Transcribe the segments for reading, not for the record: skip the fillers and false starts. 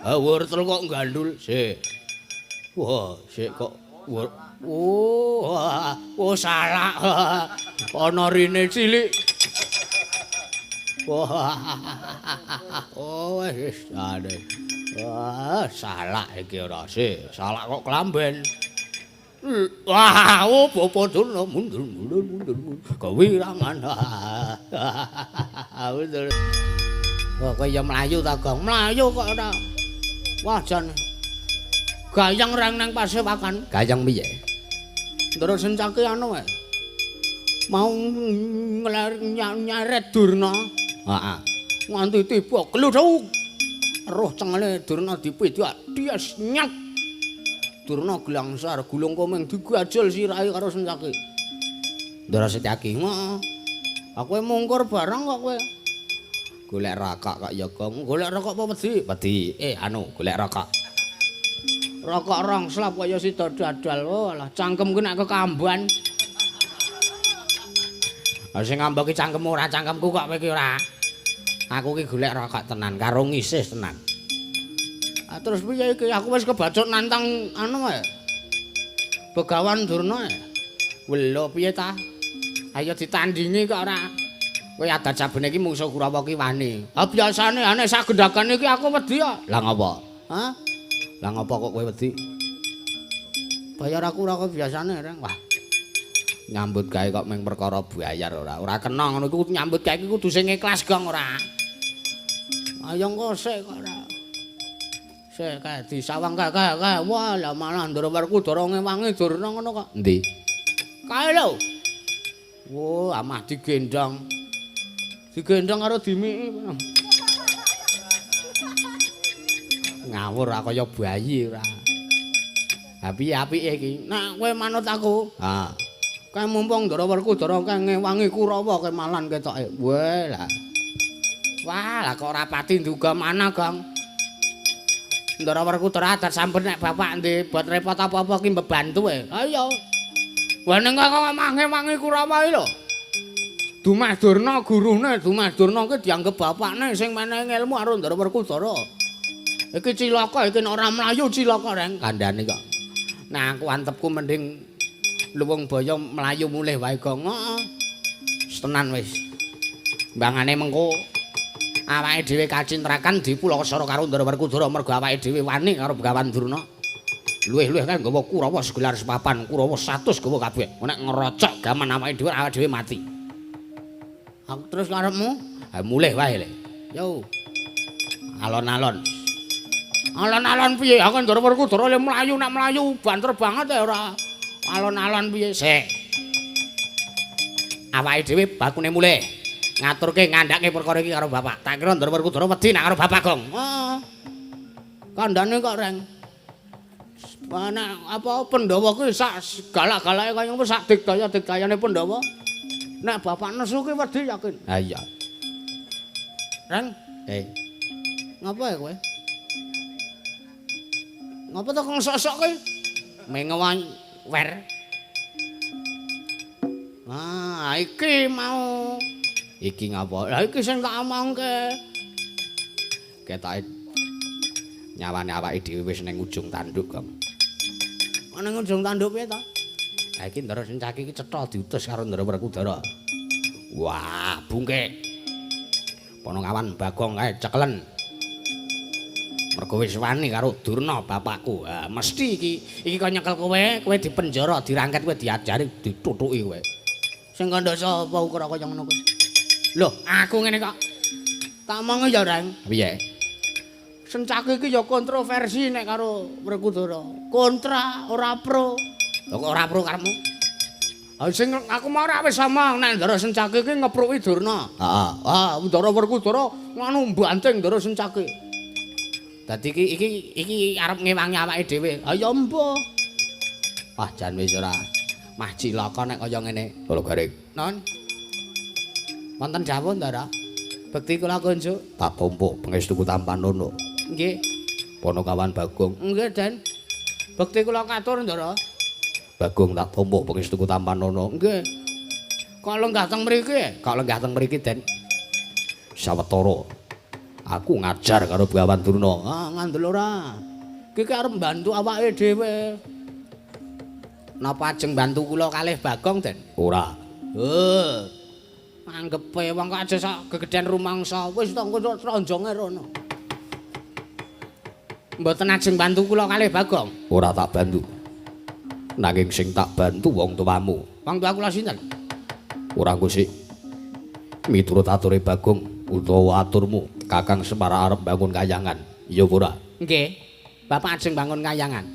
Ha wortel kok gandul. Sik. Wah, sik kok oh, oh salah. Ana rine cilik. Wah. Oh wis ane. Wah, salah iki ora sik. Salah kok klamben. Wah, oh bapa Durna mundur mundur mundur kewirangan. Mundur. Wah, kowe ya mlayu ta, Gong? Mlayu kok ora. Wah, jan. Gayeng reng nang pasewakan. Gayeng piye? Ndara Sencaki anu wae. Mau nyeret Durna. Heeh. Nganti tiba gludhuk. Roh cengele Durna dipidak, dias nyak. Durna glangsar gulung komeng digajul sirahe karo Sencaki. Ndara Sencaki, heeh. Aku mungkur barang kok kowe. Golek rokok kok ya, Gong. Golek rokok apa wedi? Wedi. Anu, golek rokok. Rokok rong slap kaya sida dadal. Oh, alah cangkem ku nek kekamban. Lah sing ngambok ki cangkemmu ora cangkemku kok kowe ki ora. Aku ki golek rokok tenan karo ngisih tenan. Ah terus piye iki? Aku wis kebacut nantang anu wae. Begawan Durna. Welo piye ta? Ayo ditandingi kok ora. Kowe adat sabene iki mungsuh Kurawa ki wani. Ah biasane ane sak gendhagan iki aku wedi kok. Lah ngopo? Hah? Lah ngopo kok kowe wedi? Bayar aku ora kok biasane, Reng. Wah. Nyambut gawe kok mung perkara bayar ora. Ora kena ngono iku nyambut gawe iki kudu sing ikhlas, Gong, ora. Ayo engko sik kok ora. Sik kae disawang kae kae kae. Wah, lah malah Ndara Werkudara ngewangi Durna ngono kok. Endi? Kae lho. Wah, amah digendhong. Digendhong karo dimiki. Ngawur ora kaya bayi ora. Ha piye apike iki? Nek kowe manut aku, ha. Kae mumpung Ndara Werkudara kae ngewangi Kurawa kae malan ketoke. Weh lah. Wah, lah kok ora pati nduga manah, Gong. Ndara Werkudara adat sampun nek bapak ndek bot repot apa-apa ki mbebantu e. Ha iya. Wah ning kok ngewangi Kurawa iki lho. Dumeh Durna gurune, Dumeh Durna ki dianggep bapakne sing menehi ilmu karo Ndara Werkudara. Iki cilaka iki nek ora mlayu cilaka Reng kandhane kok. Nah aku antepku mending luwung baya mlayu mulih wae Gong. Heeh. Tenan wis. Mbangane mengko awake dhewe kacintrakan dipulakasara karo Ndara Werkudara mergo awake dhewe wani karo Begawan Durna. Luwih-luwih kae nggawa Kurawa segelar sepapan, Kurawa 100 gawa kabeh. Nek ngerocok gaman awake dhewe mati. Aku terus karepmu? Ha mulih wae le. Yo. Alon-alon. Alon-alon piye? Aku Ndara Werkudara le mlayu nek mlayu banter banget ya ora. Alon-alon piye? Sik. Awake dhewe bakune mulih. Ngaturke ngandhake perkara iki karo bapak. Tak kira Ndara Werkudara wedi nek karo bapak, Gong. Heeh. Kandhane kok, Reng. Ana apa Pandhawa kuwi sak galak-galake kaya ngopo sak digdaya-digdayane Pandhawa. Nek bapak nesu ki wedi yakin. Ha iya. Reng, Ngapa ya kowe? Ngapa to kok sok-sok kowe? Mengewan wer. Ah, iki mau. Iki ngapa? Lah iki sing tak omongke. Ketoke nyawane awake dhewe wis ning ujung tanduk, Gong. Ning ujung tanduk piye to? Ha iki Ndara Sencaki iki cetha diutus karo Ndara Werkudara. Wah, bungke. Panongawan Bagong kae cekelen. Mergo wis wani karo Durna bapakku. Ha mesti iki iki kok nyekel kowe, kowe dipenjara, dirangket kowe diajari, ditutuki kowe. Sing kandha sapa ukura kaya ngono kuwi? Lho, aku ngene kok. Tak omongi ya, Reng. Piye? Sencaki iki ya kontroversi nek karo Werkudara. Kontra, ora pro. Lho kok ora pro karepmu? Ha sing aku mau ora wis omong nek Ndara Sencaki iki ngepruki Durna. Heeh. Ah, Ndara Werkudara nganu mbanting Ndara Sencaki. Dadi iki iki iki arep ngewangi awake dhewe. Ha ya embuh. Wah jan wis ora. Mah cilaka nek kaya ngene. Lho garing. Non. Wonten dawuh Ndara. Bekti kula kunjuk. Tak tampa pangestuku tampanono. Nggih. Panakawan Bagong. Nggih, Den. Bekti kula katur, Ndara. Bagong tak tampa pangestuku tampanono. Nggih. Kok lenggah teng mriki? Kok lenggah teng mriki, Den? Sawetara. Aku ngajar karo Begawan Durna. Ah, ngandel ora. Iki arep mbantu awake dhewe. Napa ajeng bantu kula kalih Bagong, Den? Ora. Heh. Anggepe wong kok aja sak gegedhen rumangsa. Wis to engko tronjonge rono. Mboten ajeng bantu kula kalih Bagong? Ora tak bantu. Nanging sing tak bantu wong tuamu. Wong tua kula sinten? Ora engko sik. Miturut ature Bagong utawa aturmu, Kakang Semar arep bangun kayangan. Iya apa ora? Nggih. Bapak ajeng bangun kayangan.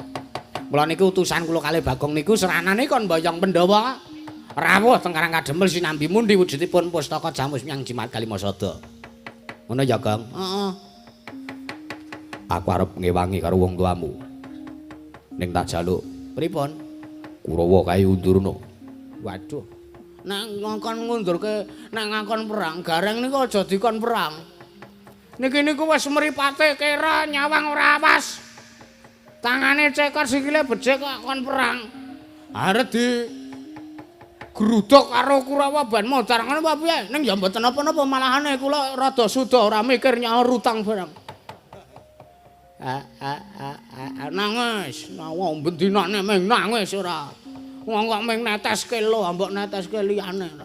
Mula niku utusan kula kalih Bagong niku seranane kon mboyong Pandhawa rawuh teng Karang Kadempel sinambi mundi wujudipun pustaka Jamus Miang Jimat Kalimasada. Ngono ya, Gong? Heeh. Aku arep ngewangi karo wong tuamu. Ning tak jaluk. Pripun? Kurawa kae undurna. Waduh. Nek ngongkon ngundurke, nek ngakon perang, Gareng niku aja dikon perang. Niki niku wis mripate kera nyawang ora awas. Tangane cekor sikile becik kok kon perang. Arep di gruduk karo Kurawa ban modar ngono apa piye? Ning ya mboten napa-napa malahane kula rada suda ora mikir nyaur utang barang. Nangis, wong bendinane meng nangis ora. Wong kok meng neteske lho, mbok neteske liyane ora.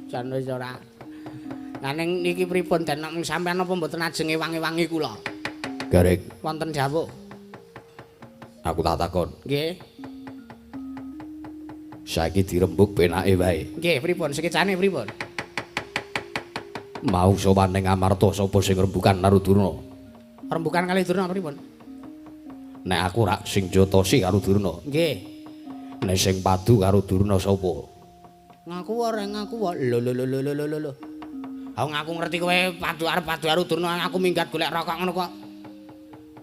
Jan wis ora. Lah ning niki pripun den nek sampean apa mboten ajeng ewangi-wangi kula? Gareng. Wonten dawuh. Aku tak takon. Nggih. Saiki dirembug penake wae. Nggih, pripun sekecane pripun? Mau sowan ning Amarta sapa sing rembukan karo Durna? Rembukan kali Durna pripun? Nek aku rak sing jotosi karo Durna. Nggih. Nek sing padu karo Durna sapa? Ngaku ora ngaku. Lho lho lho lho lho lho. Aku ngaku ngerti kowe padu arep padu karo Durna, aku minggat golek rokok ngono kok.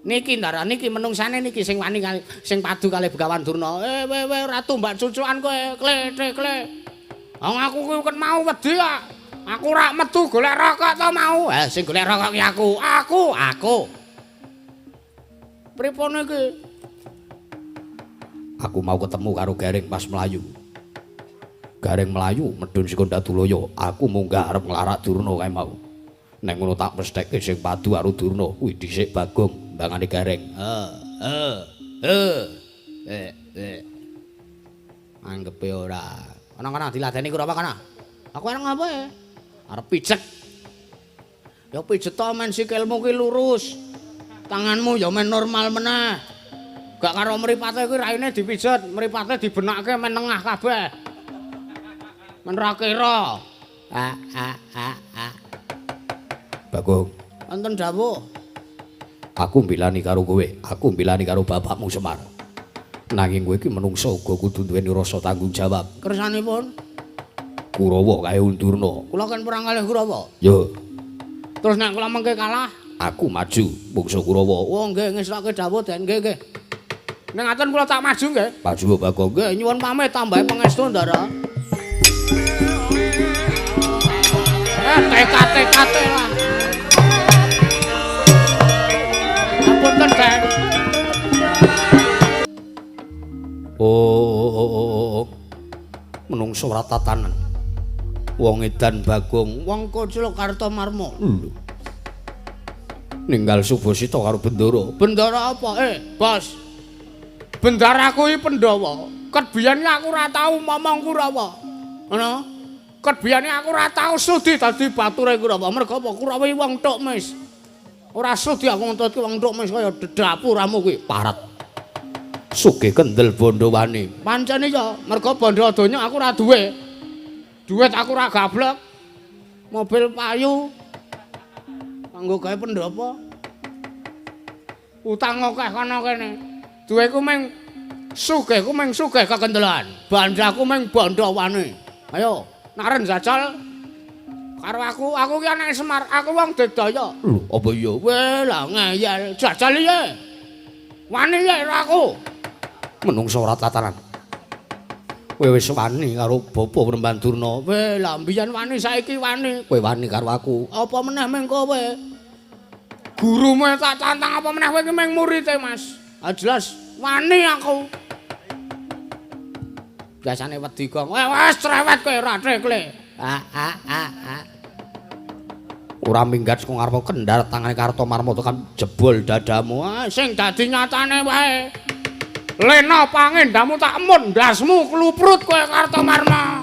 Niki ndara niki menungsane niki sing wani kali sing padu kali Begawan Durna. Eh we we ora tumbak cucukan kowe kle kle. Wong aku kuwi ket mau wedi kok. Aku ora metu golek rokok to mau. Eh sing golek rokok ki aku. Aku. Pripun iki? Aku mau ketemu karo Gareng pas mlayu. Gareng mlayu medhun saka Ndatulaya. Aku munggah arep nglarak Durna kae mau. Nek ngono tak mestheke sing padu karo Durna kuwi dhisik Bagong mbangane Gareng. Anggepe ora. Ana-ana diladeni Kurawa kana. Aku arep ngapa e? Arep pijet. Ya pijet to men sikilmu ki lurus. Tanganmu ya men normal meneh. Gak karo mripate kuwi raine dipijet, mripate dibenakke men nengah kabeh. Men ra kira. Bagong. Wonten dawuh. Aku mbilani karo kowe, aku mbilani karo bapakmu Semar. Nanging kowe iki menungsa uga kudu duweni rasa tanggung jawab. Kersanipun Kurawa kae Undurna. Kula kan perang kalih Kurawa. Yo. Terus nek kula mengke kalah, aku maju mungsuh Kurawa. Oh nggih ngestoke dawuh Den, nggih nggih. Nek ngaten kula tak maju nggih. Maju Bagong. Nggih nyuwun pamit tambahe pangestu Ndara. TK lah. Apunten Den. Oh. Menungso ora tatanan. Wong edan Bagong, wong koclok Kartomarmo. Lho. Ninggal Subasita karo Bendara. Bendara apa? Bos. Bendaraku iki Pandhawa. Ket biyen aku ora tau momong Kurawa. Ngono. Ket biyen aku ora tau sudi dadi bature Kurawa. Mergo apa? Kurawa iki wong tok mis. Ora sudi aku ngentutke wong tok mis kaya dedapuramu kuwi. Parat. Sugih kendel bondowani. Pancen iya, mergo bondo donya aku ora duwe. Duit aku ora gablek. Mobil payu. Kanggo gawe pendopo. Utang akeh kana kene. Duweku mung sugihku mung sugih kekendelan. Bandaku mung bondowani. Ayo, naren jajal karo aku. Aku ki anake Semar, aku wong Digdaya. Lho, apa iya? Weh, lah ngeyel. Jajal piye? Wani piye karo aku? Menungso ora tatanan. Kowe wis wani karo Bapa Bremban Durna. Weh, lah mbiyen wani saiki wani. Kowe wani karo aku. Apa meneh meng kowe? Gurumu tak tantang apa meneh kowe iki meng murite, Mas. Ah jelas wani aku. Biasane wedi gong. Weh, wis cerewet kowe ora tekle. Ora minggat saka ngarep kendar tangane Kartomarma tekan jebol dadamu. Ah, sing dadi nyatane wae. Lena pangendamu tak emut ndasmu kluprut kowe Kartomarma.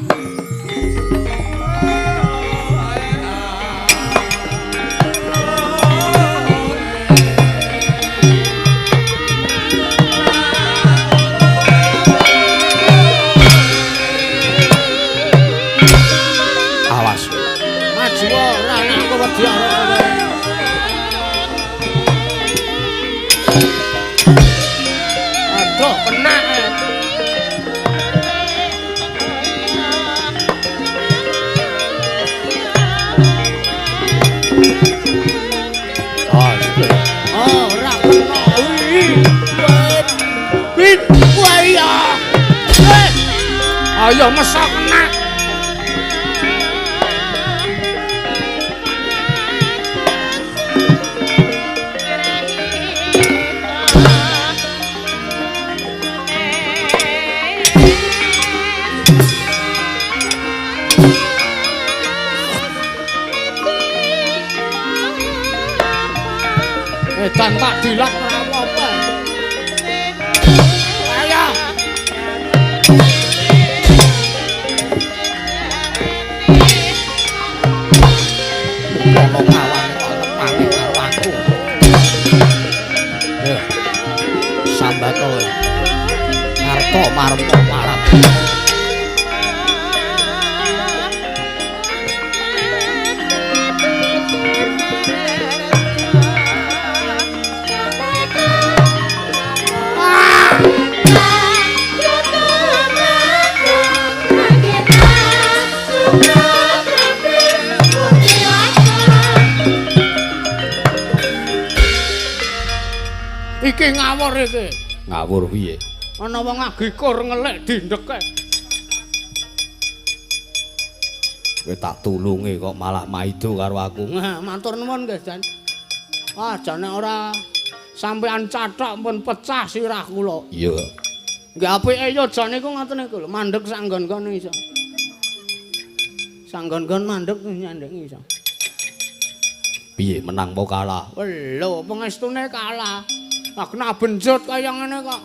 Awas. Maju ora nek aku wedi karo kowe. Aduh, kena. Oh, ora kena. Wih, wah iya. Ayo mesok kena. Edan tak dilat ora apa-apa. Ayo. Ono kawane kok tepange karo aku. Eh. Sambato. Kartomarma parap. Iki ngawur iki. Ngawur piye? Ana wong agikur ngelik dindeke. Kowe tak tulungi kok malah maido karo aku. Nah, matur nuwun nggih, Jan. Wah, jane ora sampean cathok pun pecah sirah kula. Iya. Nggih apike ya jane iku ngoten niku lho, mandeg sak nggon-nggon iso. Sak nggon-nggon mandeg nyandeng iso. Piye menang apa kalah? Lho, pengestune kalah. Lah kena benjut kaya ngene kok.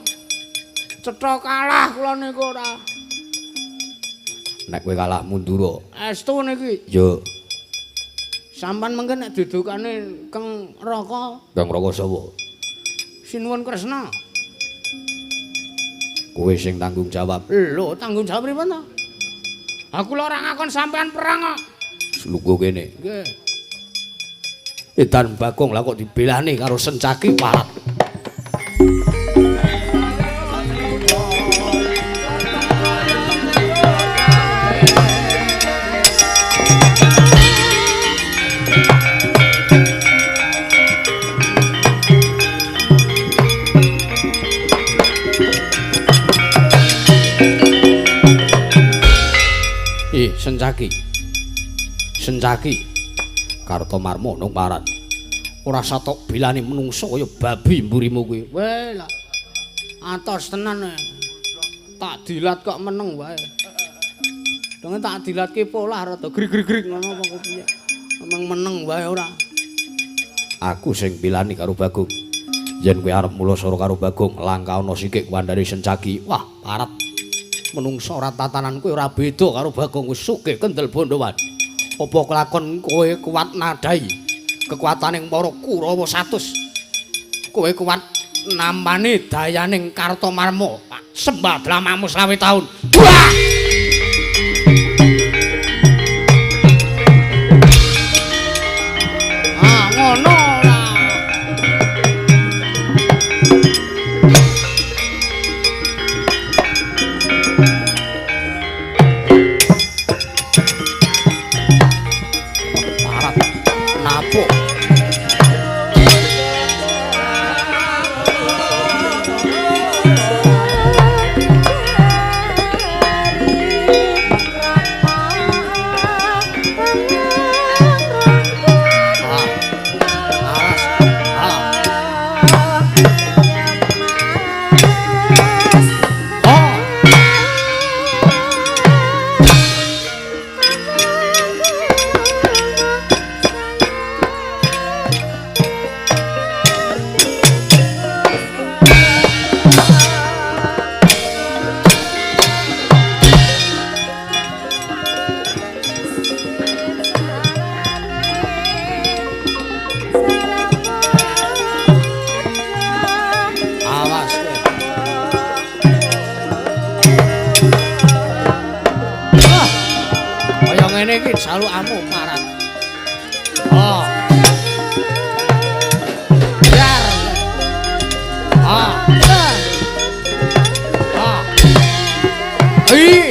Cetha kalah kula niku ora. Nek kowe kalah mundur. Estu niki. Yo. Sampan mengke nek dudukane Keng Raka. Keng Raka sapa? Sinuwun Kresna. Kowe sing tanggung jawab. Lho, tanggung jawab pripun to? Aku lho ora ngakon sampean perang kok. Lungguh kene. Nggih. Edan Bagong lah kok dibelani karo Sencaki parat. Sencaki. Sencaki. Kartomarma nang paran. Ora satok bilane menungso kaya babi mburimu kuwi. Weh lah. Atos tenan. Tak dilat kok meneng wae. Dong tak dilatke polah rada grig-grig ngono apa kok piye. Emang meneng wae ora. Aku sing bilani karo Bagong. Yen kowe arep mulasara karo Bagong, langkah ana sikik kuwandane Sencaki. Wah, parat. Menungso ora tatanan kowe ora beda karo Bagong wis sugih kendel bondowan. Apa kelakon kowe kuat nadai kekuataning para Kurawa 100. Kowe kuat nampani dayaning Kartomarma. Sembah dramamu 20 taun. Wah! Ah, ngono ora. Napuk. Ngene iki jalukamu parat. Oh. Biar. Ah. Ah. Hi.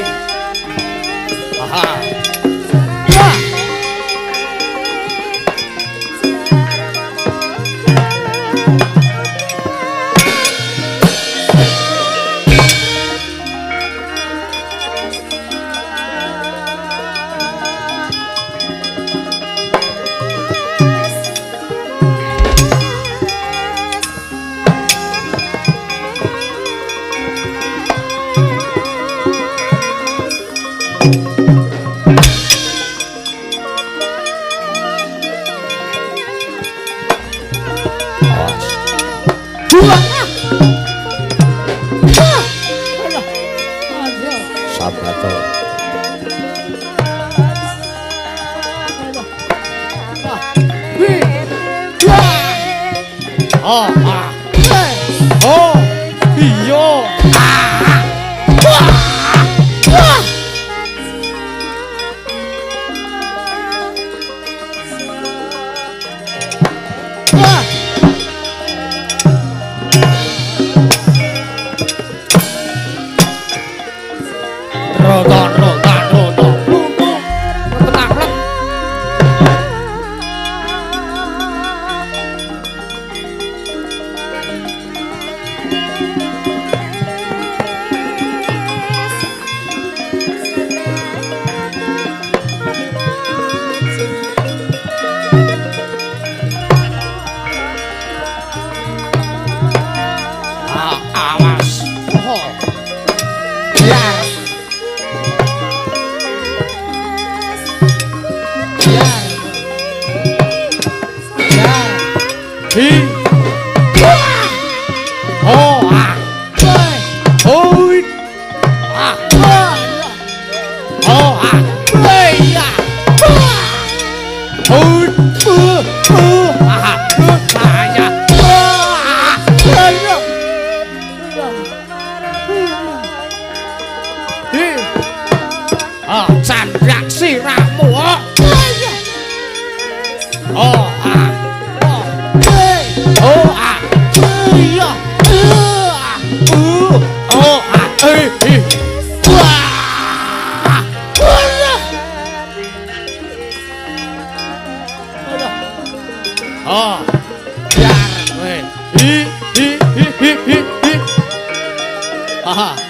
Aha.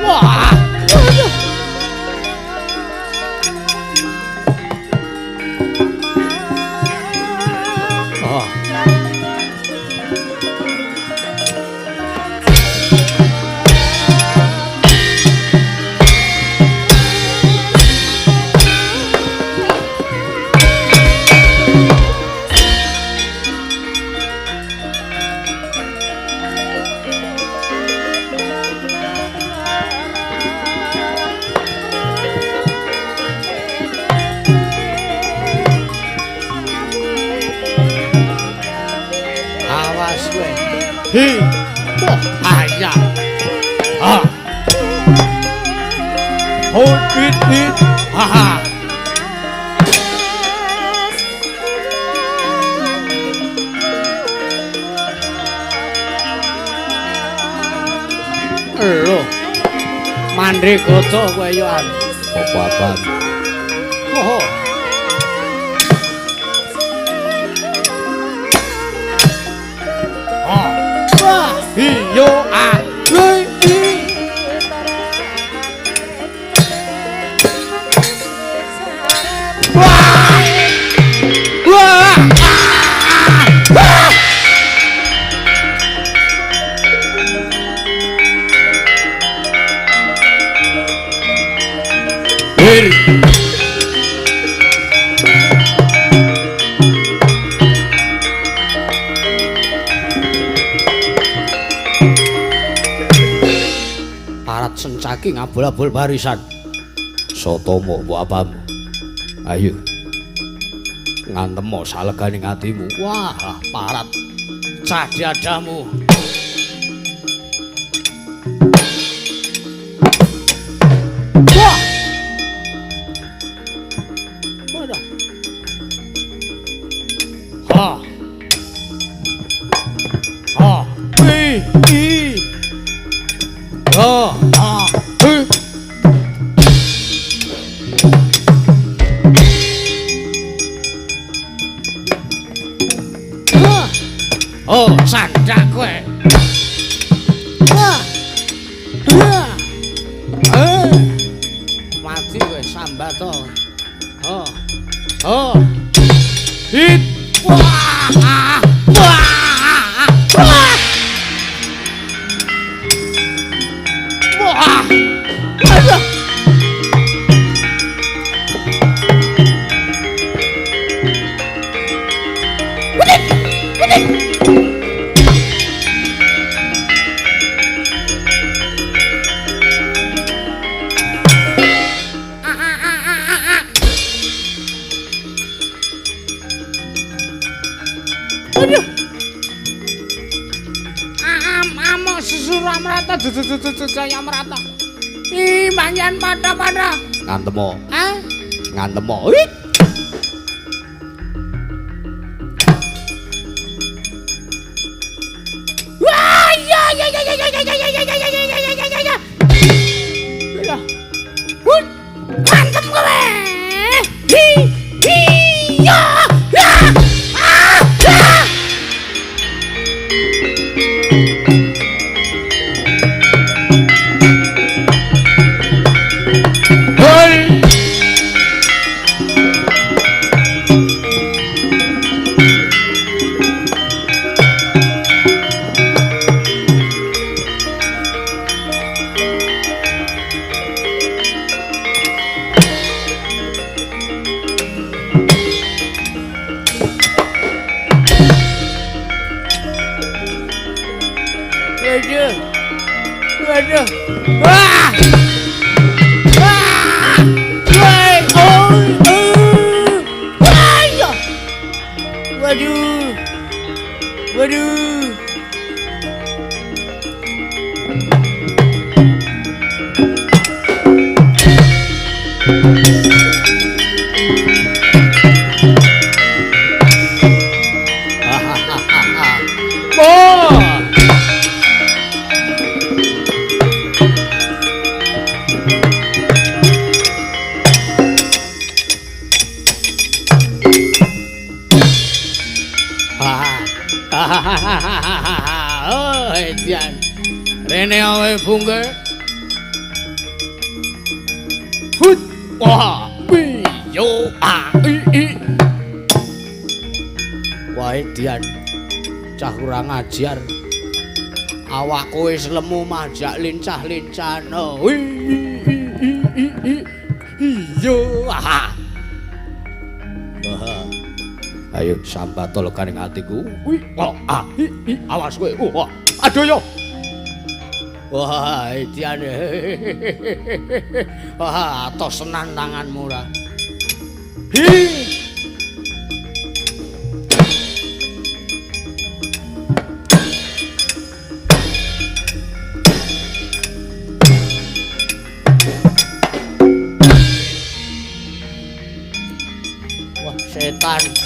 Wah. Awas kowe. Hi. Wah, ayah. Ha. Ho hit hit. Ha ha. Lho. Mandhe goto kowe yo an. Apa abang? Oh. Ah. Wah, iyo a. I. Wah. Wah. Wah. Wir. Parat sencaki ngabul-abul barisan. Sotomo mbok apamu? Ayo. Ngantemo salegane atimu. Wah, parat cadiadamu. Wah. Waduh. Ha. Ha. I. I. Ha. Ha. Hi. Oh, sandak kowe. Wah. Wah. Eh. Mati kowe sambat to. Oh. Oh. Hit. Wah. Wah. Wah. Wah. Aduh. Aduh. Am sesurah merata jaya merata. Ih, manyan pada-pada. Ngantemo. Hah? Ngantemo. Hit. Wah, ya ya ya ya ya ya ya ya ya ya ya ya ya ya ya. Lah. Hut. Ngantem kowe. Hi. Hi. Ya. Ya. Ah. Ah. Hoi. Waduh. Waduh. Wah. Wah. Woi, oh, oh. Wah, ya. Waduh. Waduh. Oh. Oh, Edian. Rene awe bungke. Hut. Wah. Bi yo a i i. Wah, Edian. Cah kurang ajar. Awakku wis lemu majak lincah-lincah. I i i i i. Iyo. Ah. Ayo sambat legane atiku. Wi oh, ah i i awas kowe. Wah. Aduh yo. Wah, Edian. Wah, atos tenan tanganmu ra. Hi. setan.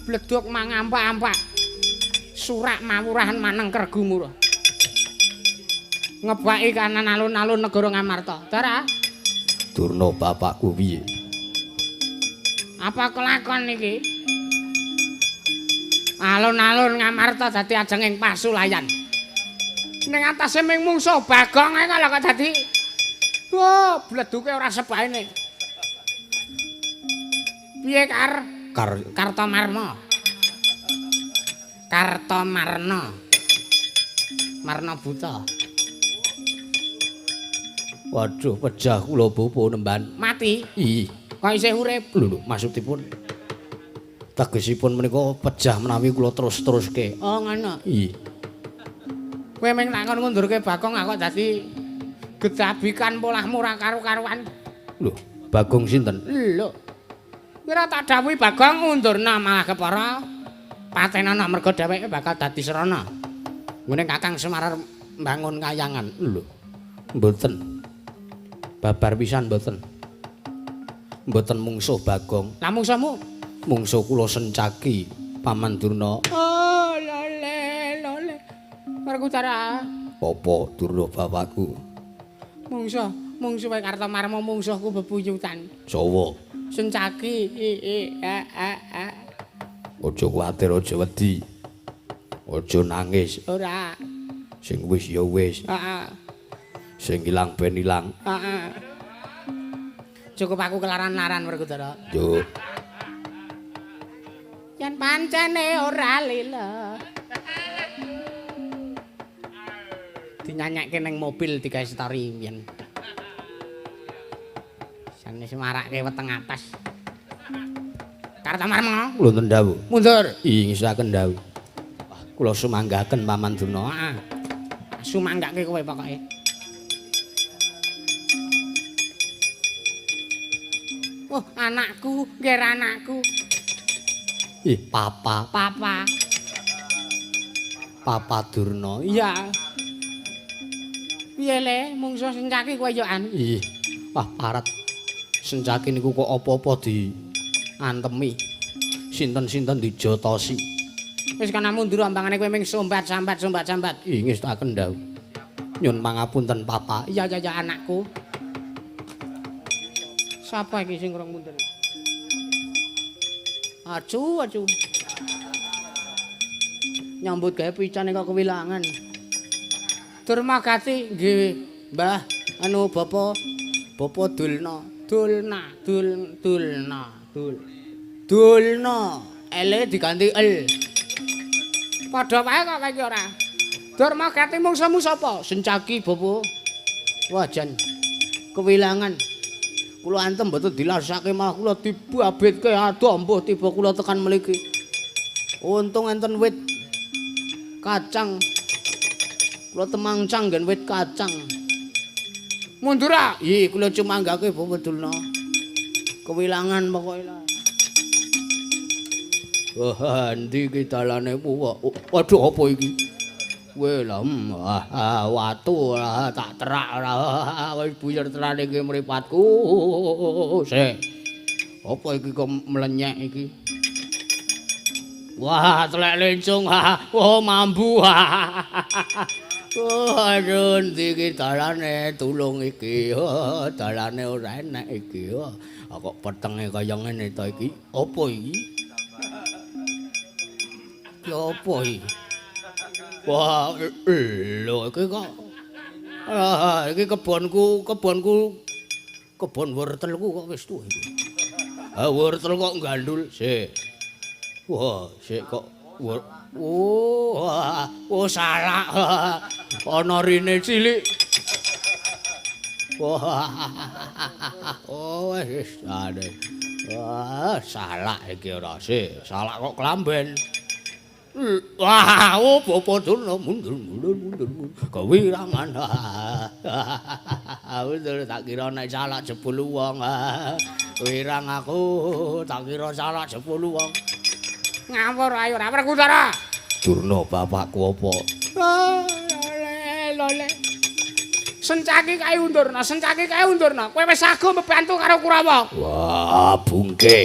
Bleduk mangampak-ampak surak mawurahan maneng kergu murah ngebaki kanan alun-alun negara Ngamarta. Dara Durna bapakku piye? Apa kelakon iki? Alun-alun Ngamarta dadi ajenging pasulayan. Ning atase ming mungsuh Bagong ae kok dadi wah, bleduke ora sebaene. Piye Kar? Kartomarma. Kartomarna. Marna buta. Waduh, pejah kula bapa nemban. Mati? Ih, kok isih urip? Lho, maksudipun tegesipun menika pejah menawi kula terus-teruske. Oh, ngono. Ih. Kowe ming lakon ngundurke Bagong kok dadi gedabikan polahmu ora karu-karuan. Lho, Bagong sinten? Lho. Kira tak dawuhi Bagong ngundurna malah kepara patenana mergo dheweke bakal dadi srana. Ngene Kakang Semar mbangun kayangan. Lho. Mboten. Babar pisan mboten. Mboten mungsuh Bagong. Lah mungsuhmu? Mungsuh kula Sencaki, Paman Durna. Oh, lole, lole. Werkudara. Apa Durna bapakku? Mungsuh, mungsuhe Kartomarma mungsuhku bebuyutan. Jawa. Sencaki. I a a a. Aja kuwatir, aja wedi. Aja nangis. Ora. Sing wis ya wis. Heeh. Sing ilang ben ilang. Heeh. Cukup aku kelaran-laran Werkudara. Yo. Yen pancene ora lila. Dinyanyekke ning mobil digawe story mbiyen. Sane marake weteng atas. Kartamarma. Wonten dawuh. Mundur. Ing ngesaken dawuh. Kula sumanggaken Paman Durna. Heeh. Sumanggake kowe pokoke. Oh, anakku, nggih anakku. Ih, papa, Papa. Papa Durna. Iya. Piye le, mungsuh Sencaki kowe yo an. Ih, wah parat. Sencaki niku kok apa-apa di antemi. Sinten-sinten dijotosi. Wis kana mundur ambangane kowe ming sombat-sambat sombat-sambat. Ih, ngestaken dawuh. Nyun pangapunten Papa. Iya iya iya anakku. Sapa iki sing rong mundur? Acu acu. Nyambut gawe picane kok kewilangan. Durmagati nggih, Mbah, anu Bapak, Bapak Dulna, Dulna, Dul Dulna, Dul. Dulna, ele diganti el. Padha wae kok iki ora. Durmagati mungsuhmu sapa? Sencaki, Bapak. Wah, jan kewilangan. Kula antem mboten dilasake malah kula dibabitke aduh mbuh tiba kula tekan mliki. Untung enten wit kacang. Kula temangcang nggen wit kacang. Mundur ah. Ih, kula cumanggake Bapak Dulna. Kewilangan pokoke lah. Wah, endi iki dalane? Waduh, apa iki? Weh lah, watu tak terak ora wis buyer tenan iki mripatku. Sik. Apa iki kok mlenyek iki? Wah, telek lencung. Oh, mambu. Oh, aduh, endi iki dalane tulung iki. Oh, dalane ora enek iki. Oh, kok petenge kaya ngene to iki? Apa iki? Ki apa iki? Wah, lho iki kok iki kebonku, kebon wortelku kok wis tuwa iki. Ah, wortel kok gandul sik. Wah, sik kok oh, oh salah. Ana rine cilik. Wah. Oh, wis ade. Wah, salah iki ora sik. Salah kok klamben. Wah, oh Bapak Durna mundur mundur mundur kewirangan. Mundur tak kira nek salah jebul wong. Wirang aku tak kira salah jebul wong. Ngawur ayo ora Werkudara. Durna bapakku apa? Lole lole. Sencaki kae undurna, sencaki kae undurna. Kowe wis sago mbebantu karo Kurawa. Wah, bungke.